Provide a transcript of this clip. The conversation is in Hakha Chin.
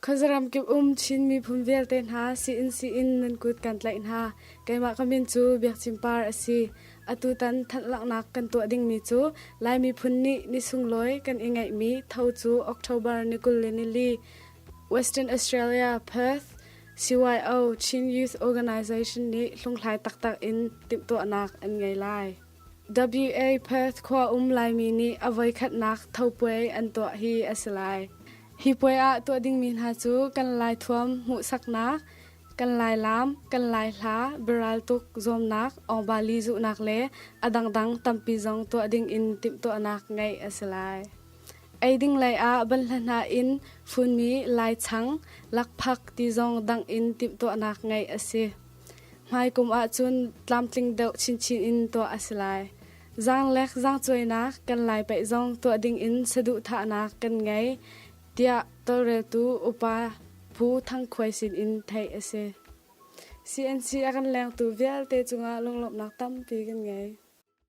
Khuazaram kip um Chin miphun vialte hna siin siin nan kut kan tlaih hna. Keimah ka min cu Biak Cin Par a si. Atutan thanhlanghnak kan tuah dingmi cu Lai miphun nih ni sunglawi kan i ngeihmi tho cu October ni 24 Western Australia Perth CYO Chin Youth Organization nih hlunghlai taktak in timhtuahnak an ngei lai. WA Perth khua um Laimi nih a voikhatnak tho puai an tuah hi a si lai. Hi puai ah tuah dingmi hna cu kan Lai thuam hmuhsaknak, kan Lai laam, kan Lai hla, biaraltuk zuamnak, awngbali zuhnak le a dangdang tampi zong tuah ding in timhtuahnak ngeih a si lai. Ei ding lei ah banhla hna in funmi Lai chang, lakphak ti zong dang in timhtuahnak ngeih a si. Hmaikum ahcun tlamtling deuh chinchin in tuah a si lai. Zaanglek zaangcuainak kan Lai paih zong tuah dingin saduhthahnak kan ngei, tiah tawlreltu upa Pu Thang Khuai sinin theih a si. CNC a kan lengtu vialte cungah lunglawmhnak tampi kan ngei.